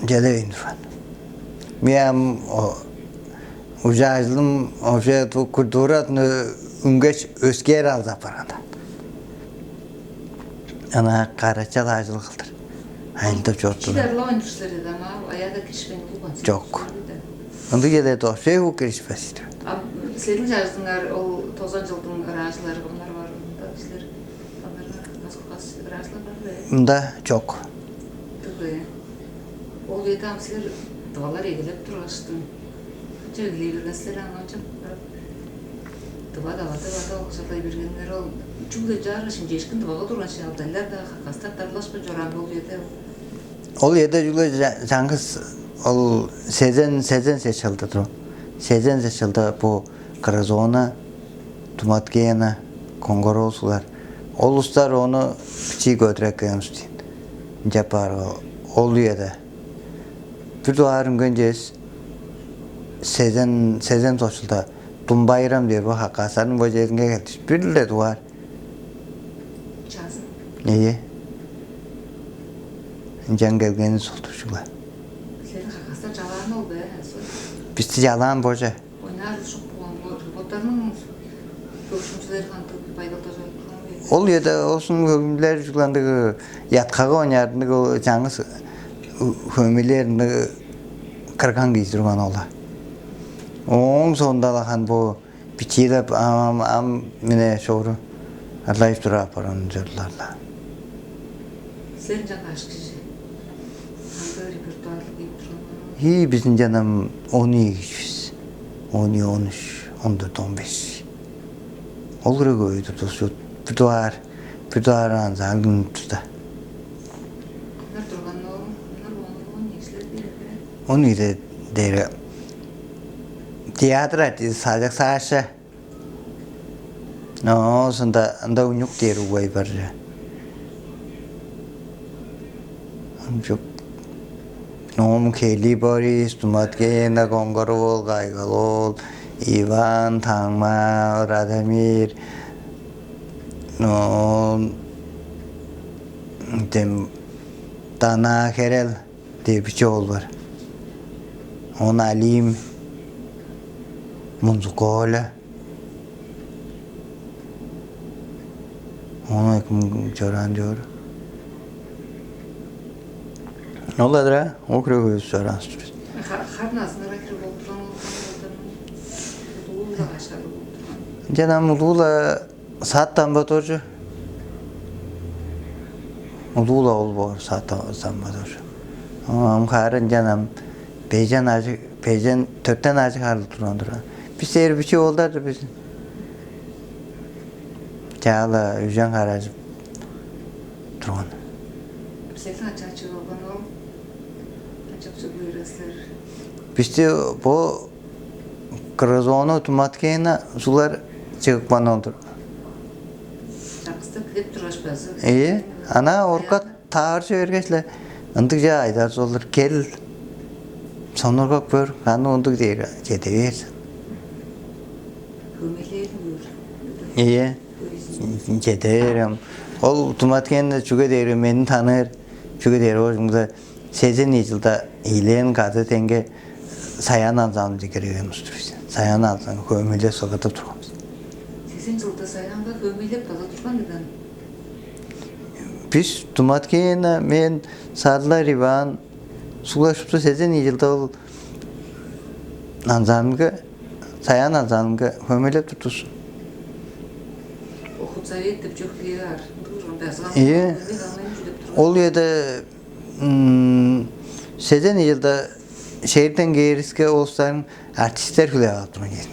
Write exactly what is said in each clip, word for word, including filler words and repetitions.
чедевейн турган. Мен ам ужаажылым уже культурадын үнгеш өскээр алза апарган. Ана карачал ажыл кылдыр. Айылдап чордур. Чидарлавайн тур силер деди, ама аяада киришпейн улуган. Жок. Ындыг эле дошей ук киришпес. А силерниң чажыңар ол тозан жылдың ыраажылары кымнар бар ында силер? Кымнар бар? Кас кас ыраажылар бар бе? Мында жок. Тыгы. Ол эди ам силер дывалар эгелеп тургаштың. Чегилей берген силер аңаа чык. Дыва дава дыва да ол кыжалай бергеннер ол чүгле жаарга шимчээшкин дывага турган шаалдайлар да кастар дарлашпын чораан бул эди. Ол эде чүгле чаңгыс ол сезен сезен сечилди туру. Сезен сечилди бу Кразона, Туматкена, Конгорозулар. Ол устар ону бичии көдүреккен устин. Жапар ол үеде. Бир дугаар үнген жес сезен сезен сочулда Думбайрам дээр бу хакасарның бо жеринге келдиш. Бир-ле дугаар. Чазын. Ие. Ынчан келгени солдурчугула. Сени хакастар жалаан ол бе? Бисти жалаан боже. Ойнаар ушук болгон боттарның көрүшүмчүлер кантык байдалда жолуккан бе? Ол жерде оsun көмүлер жугландыгы яткага ойнардыгы жаңыс хөмүлерни кырган кииз турган ола. Ооң соонда алахан бу бичиилеп ам ам мине шоору арлайып тура апарган ужурларла. Сен жаңа ашкыжы. Анда репертуарлы киип турган. Хии биздин жанам он ийи кижибиз. Он ийи, он үч, он дөрт, он беш. Ол кыра көйдү тусут. Бүтү аар, бүтү аар анзаан күнүптү да. Кымнар турган ол? Кымнар болган он ийи кижилер бир эде? Он ийи дээри театр артист Сажак Саша. Оозунда ында унюк дээр угай бар же. Ынчук Ном Хели Борис, Туматкена, Конгоров ол, Кайгал ол, Иван, Таңма, Радомир, Ном, тем Дана Херел деп биче ол бар. Он Алим, Мунзуколя. Ону ким чораан чоор. Ол адыра, ол хире көзүп чораан. Хар назыннарга кирип олурган улуулар ашкарлыг болуп турган. Ынчан ам улуула саат дамба доржу. Улуула ол боор саат дамба доржу. Ам хаары ынчан ам бежен ажы, бежен төрттен ажы харылып турган турган. Бис эр бичи оолдар-дыр бис. Чаала үжен харажып турган. Сетин ачаачы болган ол ачакчы буйрасыр. Бисти бо Кыргызоону туматкеена сулар чыгыпкан ол-дур. Чаңгыстап килип тургаш базы. Ээ, ана орка тааржы бергеш-ле ындыг жа айдар солдур кел сонургап көр, аны ындыг дээр чеде бээр. Хөмелээрин көр. Ийе. Чеде берем. Ол туматкенде чүге дээр мени таныыр, чүге дээр ол мында сезен ийи жылда ийлээн кады тенге саян алзаамчы кирген устур. Саян алзаң хөмүйле сыгытып турганбыз. Сезен жылда саянга хөмүйлеп база турган ыдан. Бис туматкена мен сарлар иван суглашыпту сезен ийи жылда ол ансамбльге, саян ансамбльге хөмүйлеп турдувус. Охуцовет деп чөкүлээр. Ие. Ол үеде сезен ийи жылда шээрден кээриске улустарын артисттер хүлээп алып турган экен.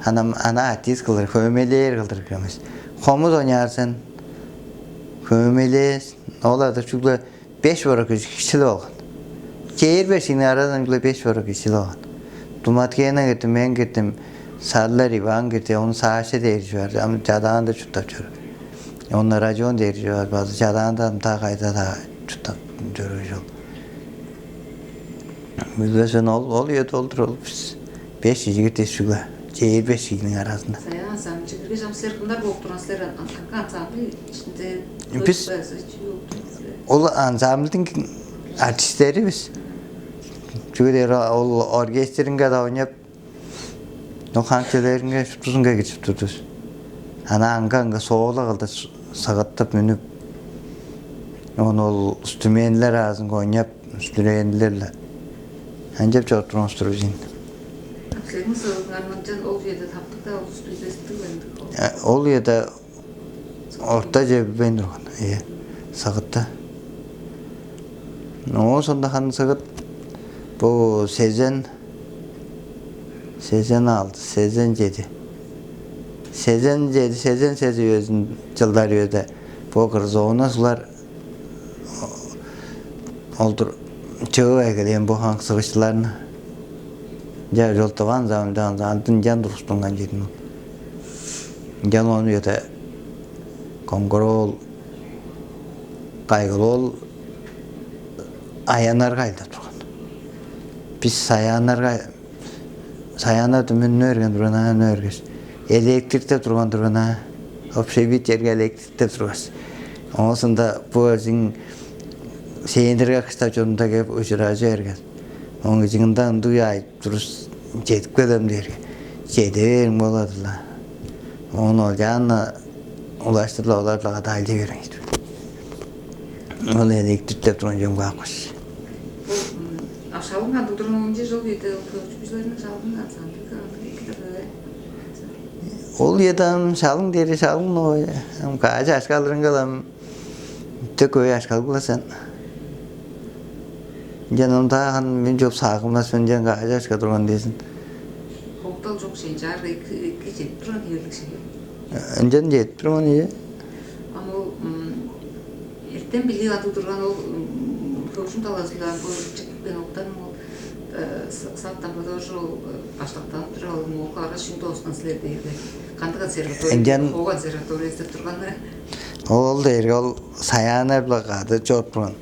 Анам ана артист кылдыр, хөөмелээр кылдыр эмес. Хомус оняарсан, хөөмелээс, оларда чүгле беш борок кижи кичилип алган. Чээр беш ийни арадан биле беш борок кичилип алган. Думаткена кирди, мен кирдим, Сарлар Иван кирди, ону Саша дээр чүвер, ам чадаанда чурттап чор. Онна район дээр чүвер, база чадаанда ам та кайда да чурттап чоруур жол. Билбесен ол ол үеде олдур ол бис беш кижи кирди чүгле. Чээр беш кижиниң аразында. Саян ансамбль киргеш ам силер кымдар болуп турган силер ансамбль ичинде Бис Ол ансамбльдың артисттери бис. Чүге дээрге ол оркестринге-даа ойнап, ол ханчелеринге шуптузунга киржип турдувус. Ана аңга-аңга соло кылдыр сыгыттып үнүп, оон ол инструментилер аразынга ойнап, инструментилер-ле ынчап чоруп турган улус-тур бис ийин. Силерниң сыгыдыңарны ынчан ол үеде таптыг-даа улус билбестиг бе ындыг ол? Ол үеде ортаже билбейн турган, ийе, сыгытты. Оон соонда ханы сыгыт бо сезен, сезен алды, сезен чеди, сезен чеди, сезен сес үезин чылдар үеде бо Кырзоона сулар олдур чыып эгелээн бо хаңксыгышчыларны. Ынча чолтуган заманда андын ынчан тургустунган чедим. Ынчан ону чеде коңгур ол, кайгыл ол аяннарга айылдап турган. Бис саяаннарга, саяаннар дүмүнү өрген турган аан өргеш, электриктеп турган турган аа. Общебит черге электриктеп тургаш, оозунда бу өзүң сеендирге кыштап чонунда кеп ужуражы берген. Оң ызыгында ындыг айып турус чедип келем дээрге, чеде бериң болады-ла. Оон олчаанны улаштыр-ла олар-ла кадаалчы бериң ийди. Ол электриктеп турган чөм каапкаш. Ашалың кандыг турган онче жол күйде көчкүчүлерниң шалгын сандыг андыг эки-дир бе? Ол ыядан шалың дери шалың ой. Ам каажы ашкалырыңгал ам үттө көй ашкалгыла сен. Ынчан ымдаахан мен чоп саагымнас мен ынчан каажы ашка турган дээзин. Хоктал чок шенчаар эки эки чедип турган хевирлик шеге. Ынчан чедип турган ие. Ам ол эртен билип ады турган ол хөгжүм талазында бо чыгып келген октан ол саттан бодоор ол баштактанып тур ол муңгу ара шүң доостан силер дээрге кандыг консерватория Ынчан Хоо консерватория эстеп турганы ол дээрге ол саяаннар-биле кады чоруп турган.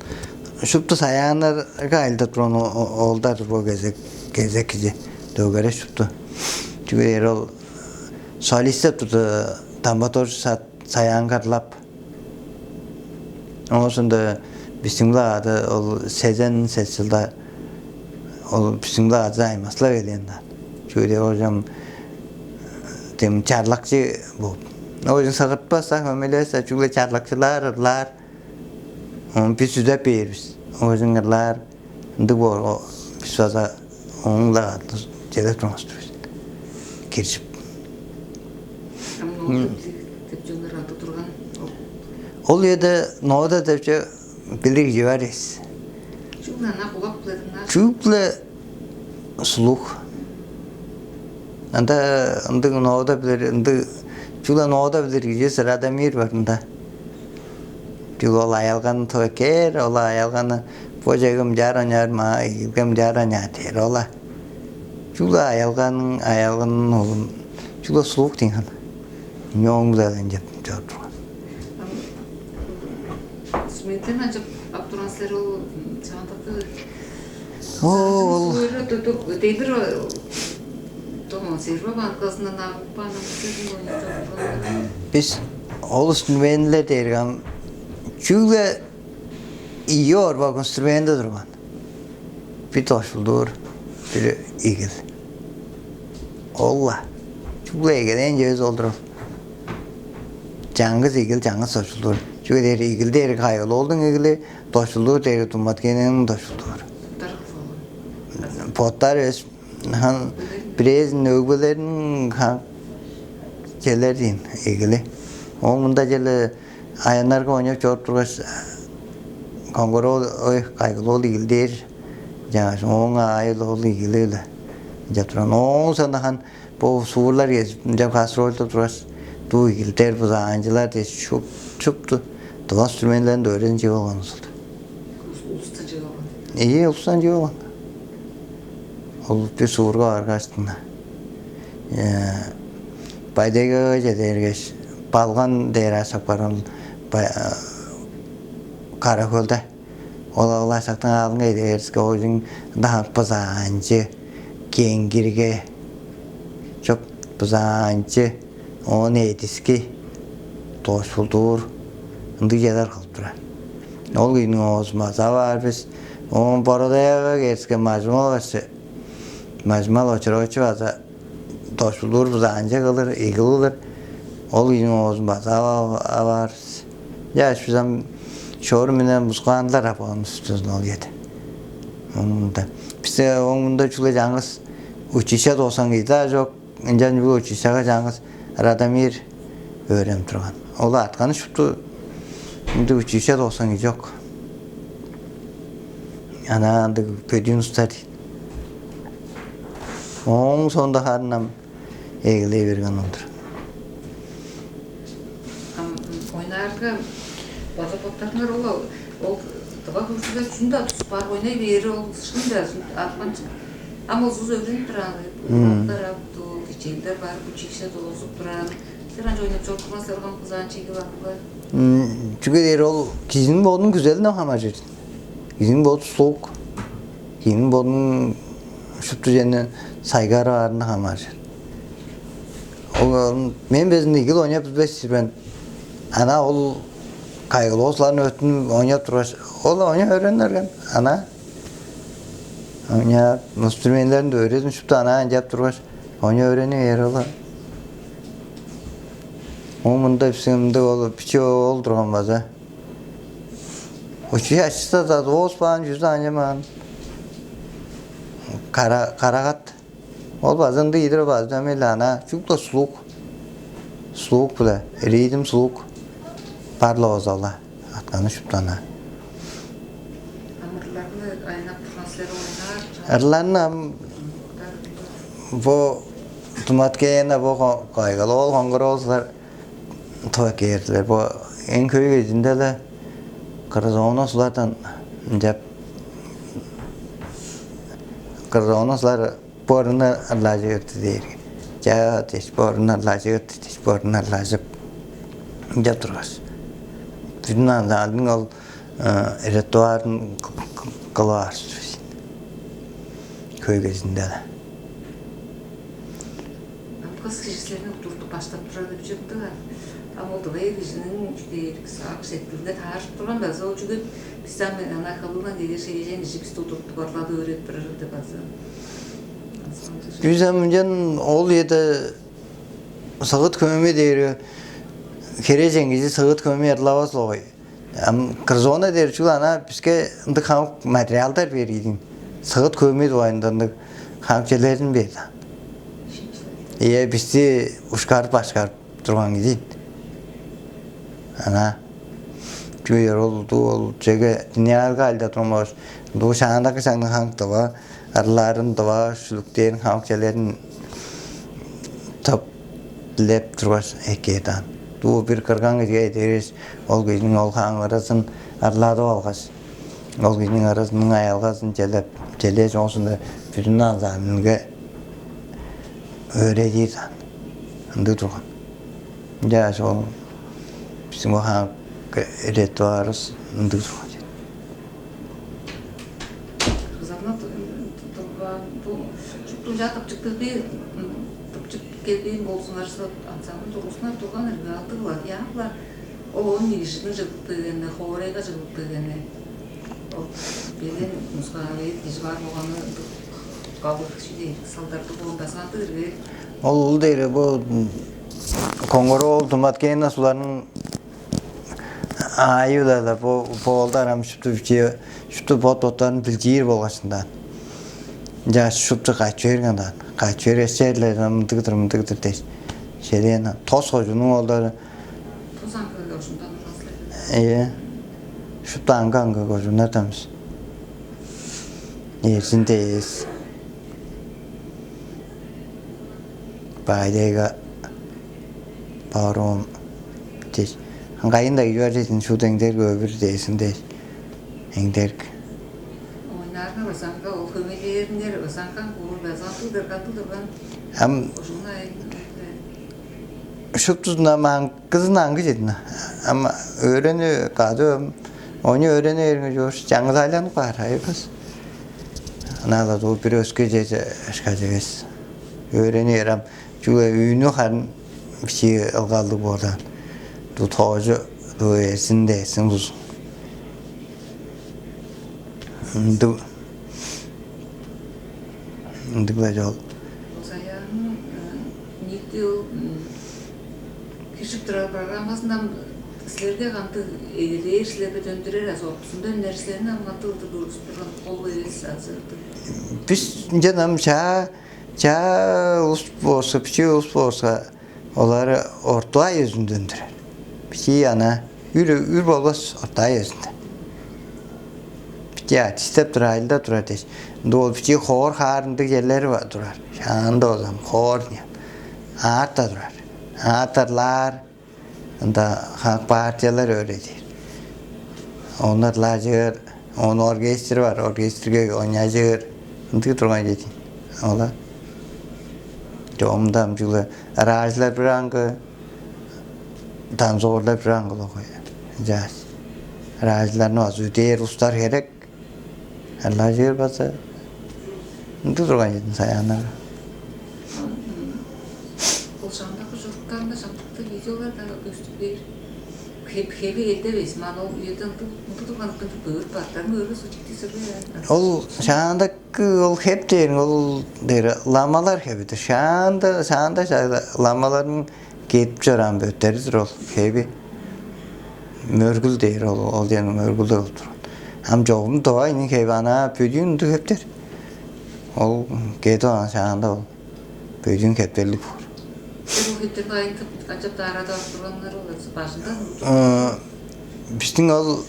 Шупту саяаннарга айылдап турган оолдар бо кезек кезек кижи дөгере шупту. Чүгээр ол солистеп турду дамбатор саяан карлап. Оозунда бистиң-биле ады ол сезен сес чылда ол бистиң-биле ады аймасла келген да. Чүге деп ожам тем чарлакчы болуп. Ожун сыгыртпаса, хөмелесе, чүгле чарлакчылар ырлаар. Ону бис үзеп бээр бис. Ожун ырлаар. Ындыг боор бис база оңуңла чеде турмас бис. Киржип. Ам ноодо билиг деп чоннар ады турган. Ол үеде ноодо деп че билиг кижи бар эс. Чүгле ана кулак биле дыңнаар. Чүгле слух. Анда ындыг ноодо билер, ындыг чүгле ноодо билер кижи Радомир бар ында. Чүгле ол аялганы тыва кээр, ол аялганы бо чегим чаар оняар, маа ийилгем чаар оняар дээр ола. Чүгле аялганың аялгынын улун чүгле слух дейн хана. Нёң биле ынчап чоруп турган. Инструментин ачып ап турган силер ол чаандакы Ол Сүүрү тудуп демир томо серва банкасынан агып баанын сизин ойнап Бис ол инструментлер дээрге ам чүгле ийи орбак инструменти турган. Бир дошулдуур, бир игил. Ол-ла. Чүгле эгелээн чүвес ол-дур ол. Чаңгыс игил, чаңгыс дошулдуур. Чүге дээрге игил дээрге Кайгыл-оолдуң игили, дошулдуур дээрге Думат-Кенениң дошулдуур. Боттар эвес, хан бирээзин өгбелерин хан челер дейн игили. Ол мында челе аяннарга ойнап чоруп тургаш, Коңгур-оол, ой, Кайгыл-оол игил дээр. Жаңаш ооң аайы ол игили эле. Ынча турган. Ооң соонда хан бо суурлар кезип, ынча гастрольдап тургаш, дуу игилдер, бызаанчылар дээш шуп-, шупту дыван инструментилерин дөрен чыып алган узулду. Улустан чыып алган. Ийе, улустан чыып алган. Ол бир суурга баргаштың. Байдайгага чеде бергеш, балган дээр ашап барган Кара-Хөлде. Ол Алаашактың аалынга эдеериске оожуң ында бызаанчы, кеңгирге, чоп бызаанчы, оон эдиски, дошулдуур, ындыг чедар кылып турар. Ол кийиниң оозумаза баар бис, Оон Бородаяга кээривиске, Мажымал башкы, Мажымал Очурович база дошпулдуур, база анча кылыр, ийи кылыр. Ол кижиниң оозун база ап ап аар бис. Чаа, бис ам шору-биле музыканттар апарган улус бис ол черде. Оон мында, бисте оон мында чүгле чаңгыс училище дооскан кижи-даа чок. Ынчан бо училищеге чаңгыс Радомир өөренип турган. Ол артканы шупту ындыг училище дооскан кижи чок. Анаа ындыг бөдүүн улустар дийин. Ооң соонда харын ам эгелей берген ол-дур. Ам ойнаарга, база боттарыңар ол, ол тыва хөгжүмге чүнү-даа тудуп каар, ойнай бээри ол шын-даа, арткан чык. Ам ол улус өөренип турар, ылаптар ап, дуу кичээлдер бар, училище доозуп турар. Силер ынча ойнап чорудуңар, силер кам кызаан чеги бар-дыр бе? М, чүге дээрге ол кижиниң бодунуң күзелинден хамааржыр. Кижиниң боду слуг, кижиниң бодунуң шупту черинде сайгарып аарындан хамааржыр. Ол, ол мен безин ийи кыл ойнап билбес чүве мен. Анаа ол кайгылыг улустарны өттүнүп ойнап тургаш, ол ойнап өөренип берген. Анаа ойнап, инструментилерин-даа өөредип, шупту анаа ынчап тургаш, ойнап өөрени бээр ол. Ол мында бистиң мындыг ол бичии оол турган база. Училище-даа доозбаан, чүзү анчамаан. Кара-, Карагат. Ол база ындыг ийдир, база ам эле анаа чүгле слух. Слух-биле, ритм слух бар-ла болза-ла, артканы шупту анаа. Ам ырларны ойнап турган силер, ойнаар. Ырларны ам бо Туматкеевна, бо ко-, Кайгал-оол Коңгар-оолдар тып эккелдилер. Бо эң хөй кезиинде-ле Кыргыс-оолдардан ынчап, Кыргыс-оолдар бо ырны ырлажып эртти дээрге. Чаа дээш, бо ырны ырлажып эртти дээш, бо ырны ырлажып, ынча тургаш, бүдүн ансамбльниң ол, э, репертуарын к-, к-, кылып аар чүве. Хөй кезиинде-ле. Ам кыс кижи силерни удуртуп баштап турар деп чүве-дир аа. Ам ол тыва эр кижиниң чүү дээр, сагыш-сеткилинге таарышып турган база ол чүве. Бис ам анаа халыылаан дегеш, эжен кижи бисти удуртуп, ырлап өөредип турар деп база. Бис ам ынчан ол үеде сыгыт-хөөмей дээрге, херээжен кижи сыгыт-хөөмей ырлавас-ла болгай. Ам Кыргыс-оолдар дээр чүгле анаа биске ындыг хамык материалдар бээр ийин. Сыгыт-хөөмей дугайында ындыг хамык чүвелерин бээр даан. Ийе, бисти ушкарып-башкарып турган кижи ийин. Анаа чүве, ол, ол чеге динярга алда турмаш, бо шаандагы чаңның хамык тыва ырларын, тыва шүлүктерин, хамык чүвелерин тып, дилеп тургаш эккээр даан. Дуу бир кырган кижиге эдерээш, ол кижиниң ол хамык ырызын ырладып алгаш, ол кижиниң ырызының аялгазын чедип, чедип, ооң соонда бүдүн ансамбльге өөредир даан. Ындыг турган. Ынчангаш ол бистиң бо хамык репертуарывыс ындыг турган чүве. Кыргызарны турган, бо шупту чаа тыпчыктыг бе, тыпчык келбээн болзуңарза, ансамбль тургузуңар турган эрге, алдыгыла, яаплар. Ол он ийи кижиниң чыглып келгени, хоорайга чыглып келгени. Ол белен музыкант кижи бар болганы, калдыр кижи дээр, салдарлыг болган база кандыг эрге? Ол, ол дээрге бо, м, Коңгар-оол Туматкеевна суларның аайы-биле-ле бо, бо оолдар ам шупту бичии, шупту бот-боттарын билчиир болгаш ынчан. Ынчангаш шупту качы берген даан. Качы бергеш, черле мындыг-дыр, мындыг-дыр дээш. Шелээн тос кожууннуң оолдары. Тос аңгы кожуундан турган силер. Ийе. Шупту аңгы-аңгы кожууннардан бис. Эрзин дээш, Бай-Тайга, Барыын дээш. Кайыын-даа кижи бар дээш, шуут эңдерик, Өвүр дээш, эңдерик. Ойнаарга база аңгы, ол хөөмейлээриңер база аңгы, ол база аңгы-дыр, кандыг турган. Ам кожууннуң аайы. Шуптузун ам аңгызын аңгы чедир. Ам өөрени кады, ам ону өөрени бээриңге чоор, чаңгыс айланып каар, айырбас. Ынаар-ла дуу бир өске черже ышкаш эвес. Өөрени бээр ам, чүгле үүнү харын бичии ылгалдыг боор даан. Дуу тоожу, дуу Эрзин дээш, Эрзин улус. Ындыг, ындыг-ла чоол. Саяның ниити ол киржип турар программазындан силерге кандыг эгелээр, силерге дөндүрер азы ортузунда үнер, силерни ам кандыг кылдыр көргүзүп турган, кол эвес азы ындыг? Бис ынчан ам чаа, чаа улус болза, бичии улус болза, олар орта ай өзүнден турар. Бичии ана үр, үр болбас орта ай өзүнден. Бичии артисттеп турар, ажылдап турар дээш. Ында ол бичии хоор хаарындыг черлери турар. Шаанда болза хоор аарта турар. Аартарлаар, ында хамык партиялар өөредир. Ону ырлажыр, ону оркестр бар, оркестрге ойнажыр. Ындыг турган чедин. Ола чогумда амчыглы ыраажылар бир аңгы, танцорлар бир аңгы болгай. Жаас ыраажыларны база үдээр улустар херек. Ырлажыр база ындыг турган чедин Саяннар. Ол шаандагы чуруктарында чамдыкта видеолар-даа көстүп бээр. Хеп, хеви элде бейс, ман ол үеде ындыг, ындыг турган ындыг бөгүрүп бааттарын көрбес учукту сүрбей. Ол шаандакы ол хеп дээриң, ол дээр ламалар хевидир. Шаанда, шаанда шаанда ламаларның кетип чораан бөттери-дир ол хеви. Мөргүл дээр ол, ол дээриң мөргүл болуп турган. Ам чогум дова ини хеви ана бөдүүн ындыг хептер. Ол кеди ана шаанда ол бөдүүн хептерлиг боор. Бир ол хептерни айынтып, канчап даарада турганнар ол бажында? Э, Биздиң ол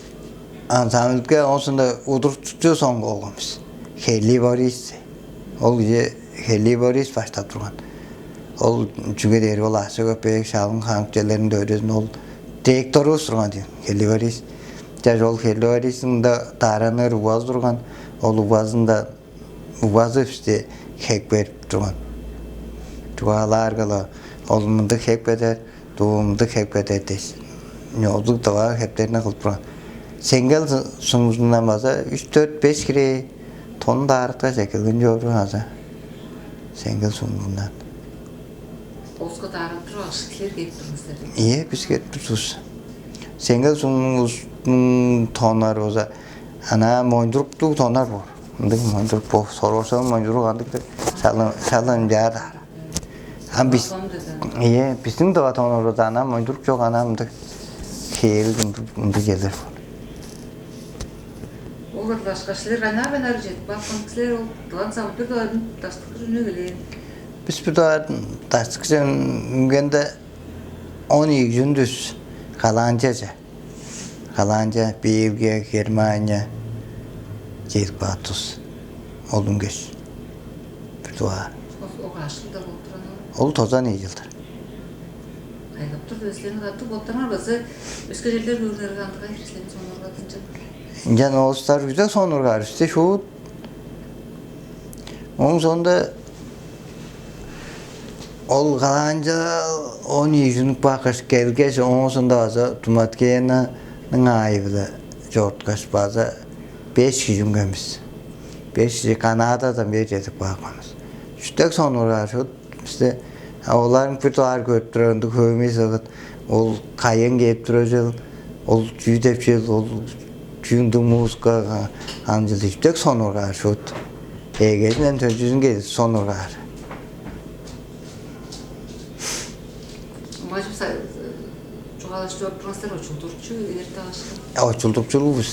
ансамбльге оон соонда удуртукчу соңга болган бис. Хели Борис. Ол кижи Хели Борис баштап турган. Ол чүге дээрге ол акша көпеек шалың хамык черлеринде өөредин ол директорувус турган дейм, Хели Борис. Чаш ол Хели Борис ында даараныр угбазы турган. Ол угбазында угбазы бисти хеп берип турган. Чугаалаарга-ла, ол мындыг хеп кедер, дуу мындыг хеп кедер дээш. Нёзуг дываа хептерине кылып турган. Сеңгел сумузундан база үш, дөрт, беш хире тонну даарыткаш эккелген чорду аза. Сеңгел сумузундан. Оска даарап тургаш, силер кээп тур силер. Ийе, бис кээп тур бис. Сеңгел сумузунуң тоннары болза, ана мондуруктуг тоннар боор. Ындыг мондурук бо, соргошон мондурук андыктыр. Шалын, шалын бяа даар. Ам бис, Тон дезен. Ийе, биздиң дыва тоннарда ана мондурук чок, ана ындыг хээриг ындыг, ындыг черлер боор. Олар башка силер кайнаар-кайнаар четип каапкан силер, ол дыван сам бир дывадын даштыкыр үнү келээн. Бис бир дывадын даштыкыр үнгенде он ийи чүндүс Голландияже. Голландия, Бельгия, Германия чедип кааттывыс. Ол үнгеш бир дуваа. Ол, ол каш чылда болуп турган ол? Ол тозан ийи чылдар. Кайгап тур, силерниң катты боттарыңар база өске черлер көөрүңерге андыгай силерниң сонуургадынчы? Ынчан оостар үзе сонуургаар үсте шуут. Ооң соонда ол Голландия он ийи чүнүк баккаш келгеш, ооң соонда база Туматкенаның аайы-биле чоруткаш, база беш кижи үнгенивис. Беш кижи Канададан бээр чедип каапканывыс. Чүтек сонуургаар шуут бисте. А оларның бир дугаар көрүп турар ындыг хөөмей сыгыт, ол кайын кээп турар чыл, ол чүү деп чыл, ол чүү ындыг музыка, ам чыл чүтек сонуургаар шуут. Эгезинден төнчүзүн кедип сонуургаар. Мажып чугаалашып чоруп турган силер очулдурчу, эрте кашка? Очулдурчулуг бис.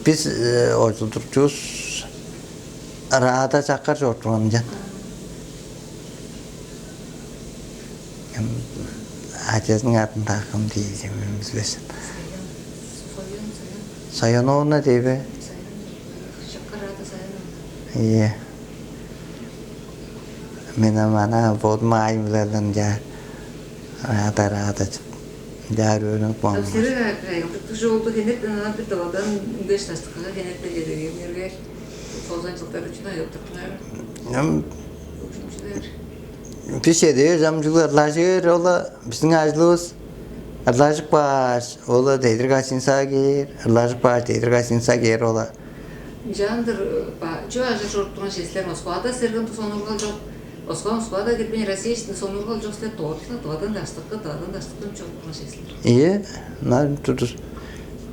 Бис очулдурчувус. Раада чаккар чоруп турган ынчан. Ачазының адын тагым диижим, мен билбесин. Союн, союн. Союновна дей бе? Союн. Чаккар ада союн. Ийе. Мен ам ана бодум аайым билелден жаар. Ада, ада чып. Жаар өөрүнүп калган. Сири кайгылдыктыг чоолду хенертен ана бир довадан үнгеш таштыккага хенертен келегеңерге тозан жылдар үчүн айылдыктыңар. Ам Үчүнчүлер. Бис эдээ замчыглар ырлажыр ола биздиң ажылыбыз. Ырлажып кааш, ола дедир гостиницага кээр, ырлажып кааш, дедир гостиницага кээр ола. Ынчаандыр чү ажыр чоруп турган чеслер Москвада сергин сонургал чок. Москва, Москвада кирбейн Россия ичинде сонургал чок силер доотла, додан даштыкка, додан даштыктан чоруп турган чеслер. Ийе, нар тудус.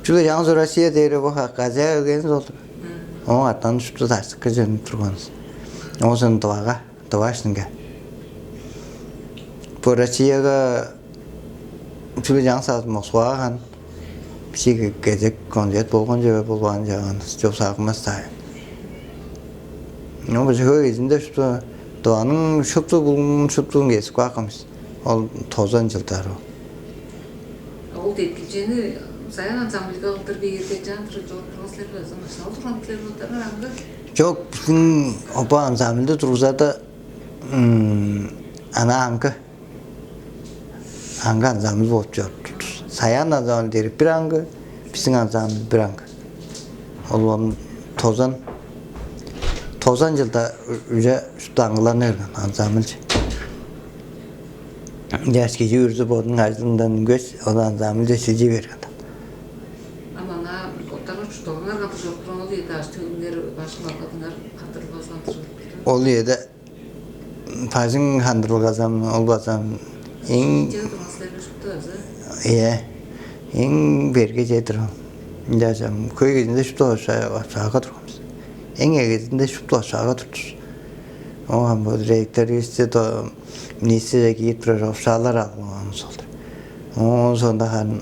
Чүле жаңыз Россия дээри бо Хакказия келгенин солдур. Оон артан шупту Даштыкыже үнүп турган бис. Оон соонда Тывага, Тыва иштинге. Бо Россияга чүгле чаңгыс азы Москвага харын бичии кезек концерт болган чүве, болбаан чүве, чоп сагынмас-даа. Оон база хөй кезиинде шупту, Тываның шупту булуңун, шуптузун кезип каапкан бис. Ол тозан чылдары ол. А ол деткимчени Саян ансамбльга кылдыр бээрге, чаан турар чоруп турган силер бе азы машиналы турган силер бе, боттарыңар аңгы? Чок, бистиң бо ансамбльди тургузарда, м, ана аңгы, аңгы ансамбль болуп чоруп турду. Саян ансамбль дээрге бир аңгы, бистиң ансамбль бир аңгы. Ол, ол тозан, тозан чылда уже шупту аңгылана берген ансамбльче. Чаш кижи бүрүзү бодунуң ажылындан үнгеш, ол ансамбльче шилчий берген. А маңаа боттарыңар чуртталгаңар кандыг чоруп турган ол ийе, дааш, төгүңер, башкы-малгадыңар, хандырылгазы кандыг чоруп турду? Ол үеде бажың хандырылгазы ам, ол база ам эң... Чыгы турган силер бе шупту азы? Ийе, эң берге чедир ол. Ынчаш ам хөй кезиинде шупту ошаа-, ошаага турган бис. Эң эгезинде шупту ошаага турдувус. Оон бо директоривисти до министрже киирип турар, ошаалар алган болду. Оон соонда харын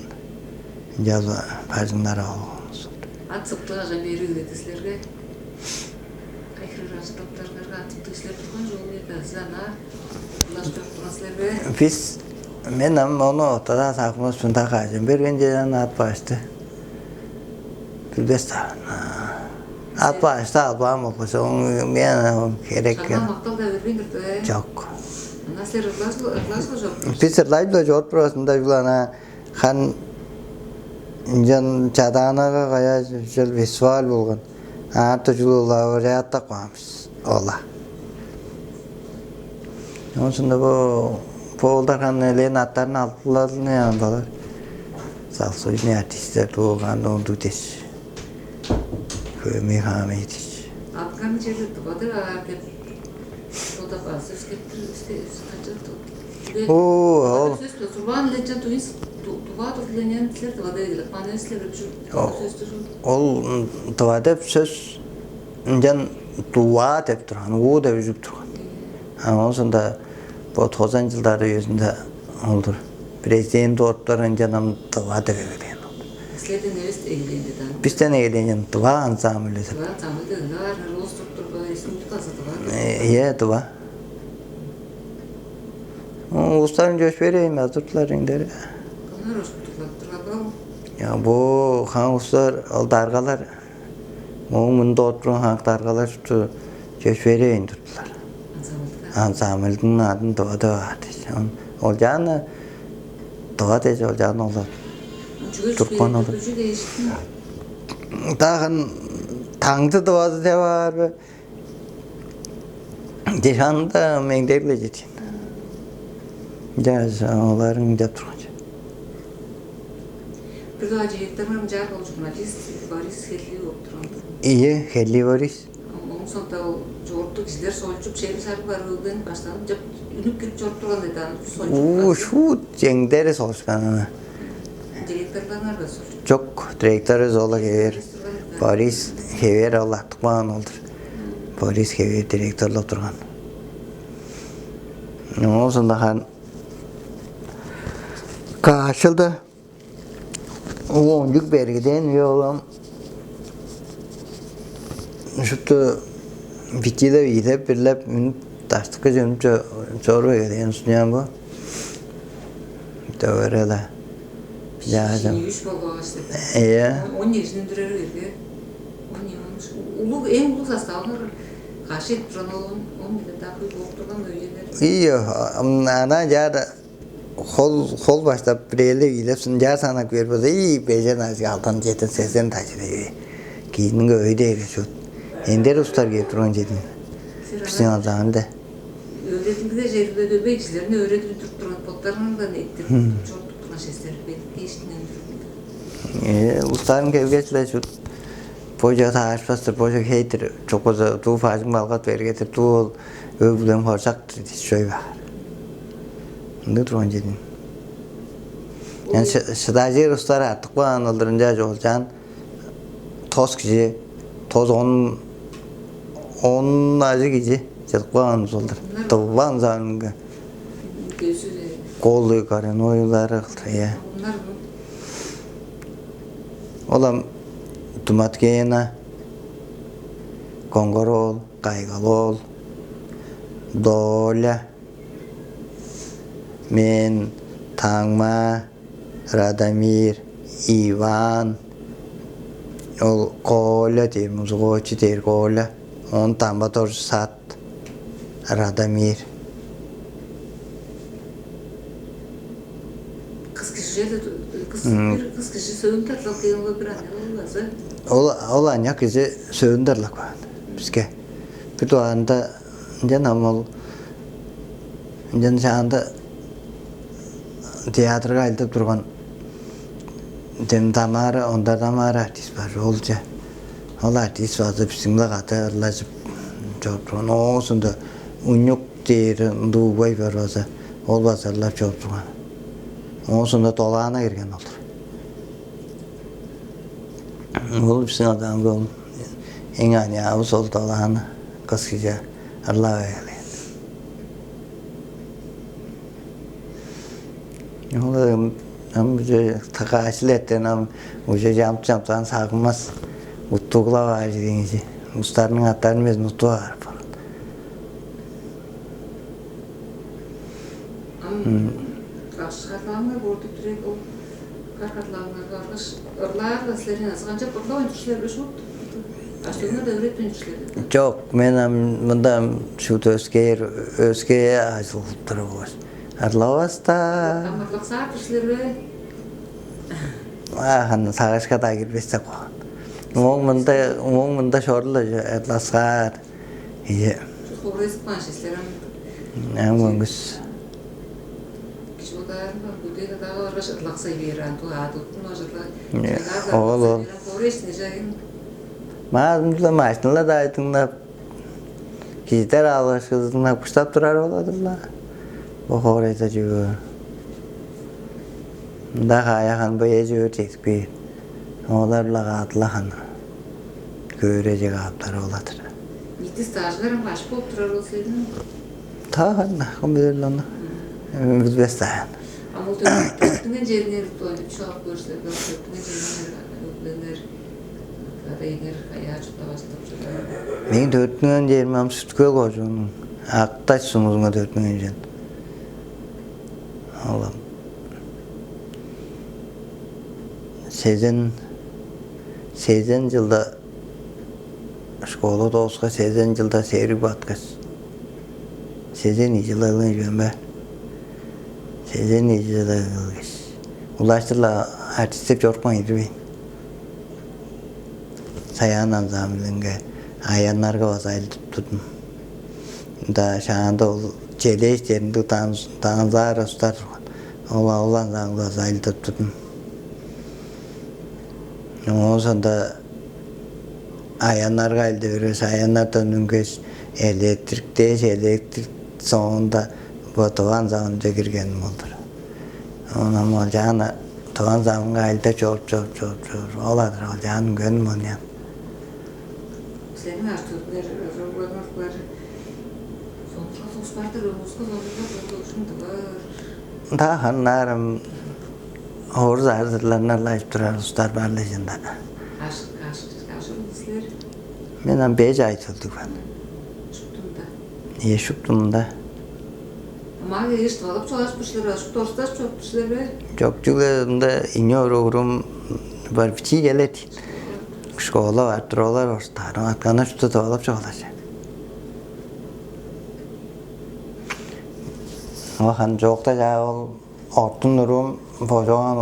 ынчалдыр бажыңнар алган болду. Ат сыптыгажан бери кирди силерге? Кайы хире ажылдап турарыңарга ат сыптыг силер турган чоол бе, азы ана улаштырып турган силер бе? Бис, мен ам ону ортадан сагынмас, мында кажан берген чеден ат башты. Билбес-даа. Ат башты албаан болгаш, оң мен херек. Шаңнал-мактал-даа бербейн турду, э? Чок. Ана силер ырлажы-, ырлажы-ла чоруп турар. Бис ырлажы-ла чоруп турбас, ында чүл ана хан ынчан Чадаанага каяа чыл фестиваль болган. Аарта чүл лауреаттап каан бис. Ола. Оон соонда бо, бо оолдар ханы элээн аттарын алдылар, не ам балар. Заслуженный артисттер дууган онду деш. Хөөмей хаамай деш. Аткан чери Тывада баар деп бодап, азы өскеттир, өске, өске качан ту-, О, ол сөс Турбаан Лечен туйс Тува турланен силер Тывада эгелеп каан силер үчү. О, сөстүр. Ол, м, Тыва деп сөс ынчан Тува деп турган, уу деп үзүп турган. А оон соонда бо тозан чылдар үезинде олдур. Президент оттар ынчан ам Тыва деп эгелээн олдур. Силерден эвес эгелээн деди аны. Бистен эгелээн Тыва ансамбль деп. Тыва ансамбль деди. Ынаар улус туруп турба, республика азы Тыва деп. Э, ийе, Тыва. Улустарын чөпшээрейн азыртылар эңдери. Кымнар ошкуттуглап турган ол? Я, бо хаан улустар, ол даргалар. Моң мында отурган хаак даргалар шупту чөпшээрейн турдулар. Ансамбльга? Ансамбльдың адын Тыва деп аар дээш. Ол чааны Тыва дээш, ол чааны олар турупкан олар. Чүге чүге олар? Чүге дээш? Дагын таңды Тывазы деп аар бе? Дешанда меңдегле четкен. Жаш оларың деп турган. Бир даа жээктериң чаар болчу, журналист Борис Херли болуп турган. Ийе, Херли Борис. Оң сонда ол чогуртук кижилер солчуп, шери сарып барып өлген баштанып деп үнүп кирип чоруп турган эди аны солчуп. Уу, шут жеңдери солушкан аны. Директорларыңар да солчуп. Жок, директору Зола Хевер. Борис Хевер ол аттыкпаан олдур. Борис Хевер директорлап турган. Оон соонда хан каашылда уончук бергеден үе олам шупту битилеп, ийилеп, бирлеп, үнүп, даштыкка чөнүп чоруур эгелээн суняан бо. Төгерела. Жаажам. Үш болгоочту. Иә. Он ежиндирер берге. Он улуг, эң улуг составыңар каш этип турган ол он миллион дагы болуп турган өйелер. Ийе, ана жаада хол хол баштап бирээлеп ийилепсин, жаа санап кээр болза, ии бежен ажыг алдан жетен сезен дажы кийининге өйдээге шут. Эндер устар кээп турган жетин. Биздин алдаан да. Өөредилгеде жерде дөбей кижилерни өөредип туруп турган боттарыңардан эттирип чорудуп турган шестер бедик эшиктен. Э, устарын келгечле шут. Божа таашпастыр, божа хейтир, чокпоза дуу фажың балгат бергетир, дуу ол өг-бүлем хоржактыр дис чой баар. Ынды турган чедин. Ян шыдажыр устар артык баан ылдырынча жолчаан тос кижи, Бозон он ажыг кижи чыдып калган болдур. Тываның санынга. Көзү. Голый коренной улары кылдыр, я. Олар бу. Олам Туматкена, Коңгор-оол, Кайгал-оол, Доля, мен, Таңма, Радомир, Иван, ол Коля дээр, музыковчу дээр Коля, оон дамба тоже сат Радомир. Кыс кижи, кыс, бир кыс кижи сөөнү тарлап кээп, ол бир аныяк ол база. Ол ол аныяк кижи сөөнү тарлап каан биске. Бир дугаарында ынчан ам ол ынчан шаанда театрга ажылдап турган дем Тамара, Ондар Тамара артист бар, олче. Ол артист база бистиң-биле кады ырлажып чоруп турган. Оозунда Уннук дээр ындыг угбай бар база, ол база ырлап чоруп турган. Оозунда Долаана кирген олар. Ол бистиң адаан ол эң аныяавыс ол Долаана кыс кижи ырлап эгелээн. Ол ам уже тыгачыл эттен ам уже чамчамтан сагынмас, уттуглап аар чүвеңчи. Устарның аттарын безин уттуп аар. Ам кашкарлааңар борду бирек ол каркарлааңарга алгаш ырлаар-ла силерден азы канчап ырлавайн тур силер бе шуут? Аштыгыңар да өөретпейн тур силер бе? Жок, мен ам мында ам шуут өскээр өскээ ажыл кылып туруп болгаш. Ырлавас-та. Ам ырлаксаар-дыр силер бе? Ахан сагышка-даа кирбестек болган. Моң мында моң мында шорулла ырлаксаар. Ийе. Хорезип каан силер ам. Ам көңүс. Кижи бодаарынга бүдээ кадагы баргаш ырлаксай бээр андуу аадыктын ожурла. Ол ол. Хорезип нежагын. Маазымчыла машиналар дайдыңнап, кижидер алгаш кызыңнап куштап турар болодур-ла. Бо хореза чүвү. Мында каяхан бо эжи өөр чедип кээр. Олар-ла каадылахан. Көөрежек ааптар оладыр. Ниити стажыңар ам каш болуп турар ол силерниң? Таахан кым билир ону. Билбес даан. А ол төрүттүнген чериңер тоонуп чугаап көрсүңер, төрүттүнген чериңер, өглеңер, ада эңер каяа чурттап астып чоруур? Мээң төрүттүнген черим ам Сүткүл кожуунуң Ак-Даш сумузунга төрүттүнген чүве. Ол ам сезен сезен чылда школа дооскаш, сезен чылда сериг баткаш, сезен ийи чылда келген чүвем бе? Сезен ийи чылда келгеш, улаштыр-ла артистеп чорупкан ийдивейн. Саян ансамблинге, аяннарга база ажылдап турдум. Мында шаанда ол челээштеринде танзаар устар турган. Ол ол ансамбльга база ажылдап турдум. Оон соонда аяннарга ажылдап бергеш, аяннардан үнгеш, электрик дээш, электрик соонда бо Тываның савынче киргеним ол-дур. Оон ам ол чаана Тываның савынга ажылдап чоруп, чоруп, чоруп, чоруп, ол адыр ол чаан үнгеним ол ыян. Сениң артыгыңар, ырыгларыңар, соңгуга тоспардыр, өңүскү соңгуга болду ушундугар. Да ханнаарым орус арзырларны лайып турар устар бар-ла чында. Каш каш каш силер? Мен ам беш ай чылдыг мен. Шуптунда. Э, шуптунда. Мага эш талап чугаш бушлар, шупту орусташ чоп бушлар бе? Жок, чүгле мында ине урум бар бичи келет. Школа бар туралар орустар. Аткана шупту талап чугалар. Охан жоокта жаа ол ортун урум божоган